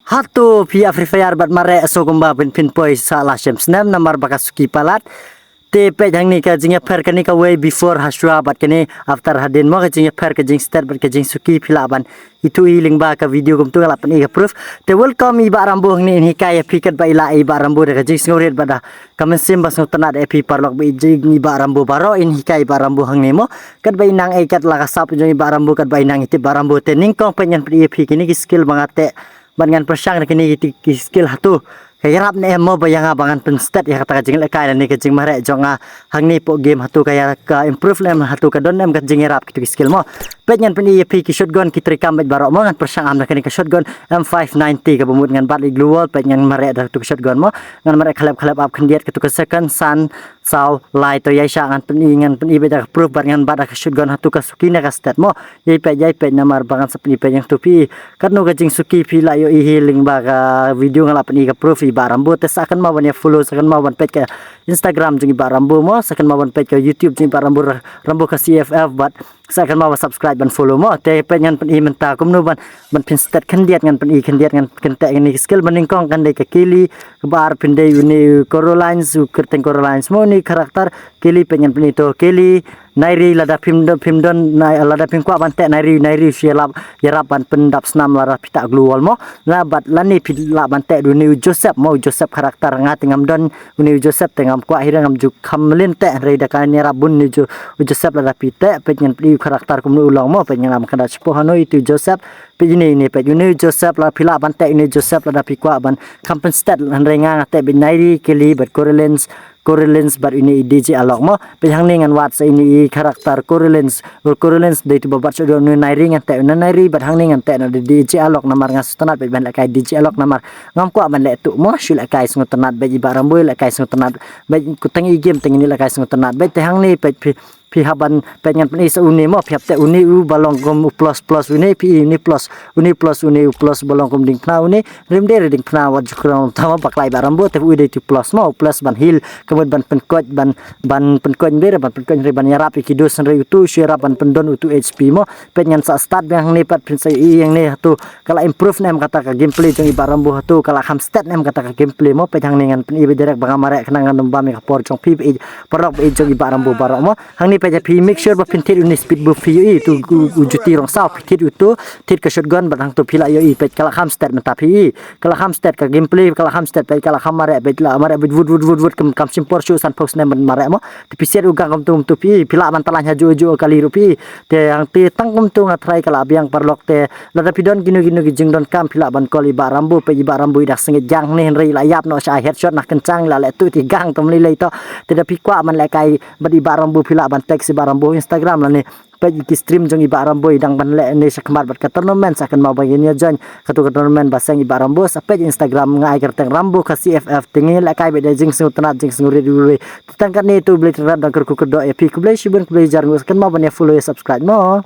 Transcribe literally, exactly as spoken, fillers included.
Hato phi ïa Free Fire bad mareh shuh kumba phin poi sa la shem snem namar ba ka suki palat. Te peit hangne ka jingïapher kane kawei before ha shuwa bad kane after hadien mo, ka jingïapher ka jingstet bad ka jingsuki phi lah ban ithuh lyngba ka video kumta nga la pyni ka proof. Te welcome i Bah Rambo hangne, in hikai ïa phi katba i lah i Bah Rambo da ka jingsngewrit bad da ka mynsiem ba sngewtynnat ïa phi paralok. Ba i jing i Bah Rambo baroh in hikai i Bah Rambo hangne mo. Katba i nang ei kat la ka sap jong i Bah Rambo, katba i nang i tip Bah Rambo. Te nyngkong peit ngan pyni ïa phi kine ki skill ba nga teh bad ngan pyrshang da kine ki, ki skill hato ka ïarap ne em mo ba ïa nga ba ngan pynstet ïa kata ka jinglehkai lane ka jingmareh jong nga hangne hapoh game, hato ka ïa ka improve ne em, hato ka don ne em ka jingïarap kito ki skill mo. Peit ngan pyni ïa phi ki shotgun ki treikam bad baroh mo, ngan pyrshang arm da kane ka shotgun M five ninety kaba mut ngan bat ïa i glue wall, peit ngan mareh da kato ka shotgun mo, ngan mareh khlep khlep ap khyndiat kato ka second, san, saw, lai, to ïaishah ngan pyni, ngan pyni beit da ka proof bad ngan bat da ka shotgun hato ka suki ne ka stet mo. Ïai peit, ïai peit namar ba ngan sa pyni peit ïa nga to phi. Katno ka jingsuki phi lah ïohi lyngba ka video nga la pyni ka proof i Bah Rambo. Te sa kynmaw ban ïa follow, sa kynmaw ban peit ka Instagram jong i Bah Rambo mo, sa kynmaw ban peit ka YouTube jong i Bah Rambo, Ra-, Rambo ka C F F bad sa kynmaw ban subscribe ban follow mo. Te peit ngan pyni mynta kumno ban, ban pynstet khyndiat, ngan pyni khyndiat, ngan pynteh kine ki skill. Ba nyngkong kan dei ka Kelly, kaba ar phin dei une u Corolines, u kyrteng Corolines mo, une u character Kelly, peit ngan pyni to Kelly. Nairi, lada phim don, phim don, nai-, lada phim kwah ban teh Nairi, Nairi shu ïarap, ïarap ban pyndap snam lada phi tah glue wall mo. La bad lane phi lah ban teh da une u Joseph mo, u Joseph character. Nga te ngam don une u Joseph, te ngam kwah hi ruh, ngam ju kham mlien teh, hynrei da ka ïarap bun une u Jo-, u Joseph lada phi teh. Peit ngan pyni u character kumno u long mo, peit ngan lam khyndiat shapoh hano itu u Joseph. Peit ine, ine peit une u Joseph, la phi lah ban teh une u Joseph lada phi kwah ban kham pynstet, hynrei nga nga teh beit Nairi, Kelly bad Corolines, Corolines bad une i D J Alok mo. Peit hangne ngan wad sa une i character Corolines. Ur Corolines dei tu ba bat sha don une Nairi, ngan teh une Nairi bad hangne ngan teh na D J Alok namar nga sngewtynnat beit ban lehkai D J Alok namar ngam kwah ban leh tuh mo, shu lehkai sngewtynnat beit i Bah Rambo, lehkai sngewtynnat beit, ku tang i game tang ine lehkai sngewtynnat beit. Te hangne peit phi, phi hap ban, peit ngan pyni sa une mo, phi hap teh une uba long kum u plus plus une, phi i une plus, une plus une, u plus ba long kum diengphna une, rim dei re diengphna wat ju khrong tama bakla i Bah Rambo, te u dei tu plus mo, u plus ban heal, ka mut ban pynkoit, ban, ban pynkoit, ym dei re ban pynkoit, hynrei ban ïarap ïa ki dos, hynrei utu shu ïarap ban pyndon utu H P mo. Peit ngan sa start biang hangne pat phin sa ïohi hangne hato ka la improve ne em kata ka gameplay jong i Bah Rambo, hato ka la kham stet ne em kata ka gameplay mo. Peit hangne ngan pyni beit direct ba nga mareh khnang ngan ym bam ïa ka por jong phi, bad i paralok, bad i jong i Bah Rambo baroh mo. Hangne peit ïa phi, make sure ba phin thied une speed boost phi ïohi, utu u, u juti rong saw phi thied utu, thied ka shotgun bad hangto phi lah ïohi peit ka la kham stet mynta phi. Ka la kham stet ka gameplay, ka la kham stet peit, ka la kham mareh beit, la mareh beit wut wut wut wut, kam, kam shim por shuh, san phew snem ban mareh mo. Te phi siat u gang kumtu kumtu phi, phi lah ban tyllan hajuh hajuh kali ruh phi. Te hangte tang kumtu nga tharai ka la biang paralok. Te lada phi don kino kino ki jingdonkam phi lah ban call i Bah Rambo, peit i Bah Rambo i da sngewthuh hangne, hynrei i la ïap noh sha headshot na kynchang, i la leh tuh te gang tum lei lei to. Te da phi kwah ban lehkai bad i Bah Rambo phi lah ban text i Bah Rambo Instagram lane peit ki stream jong i Bah Rambo i dang ban leh ne shakhmat bad ka tournament, sa kynmaw ba ngin ïa join kato ka tournament ba seng i Bah Rambo. Sa peit Instagram nga ai kyrteng Rambo ka C F F, te ngin lehkai beit da jingsngewtynnat jingsngewrit iwei. Te tang katne tu, Blei Trai Rap dang kyrkhu kyrdoh ïa phi, khublei shibun khublei jar ngut, sa kynmaw ban ïa follow ïa subscribe mo.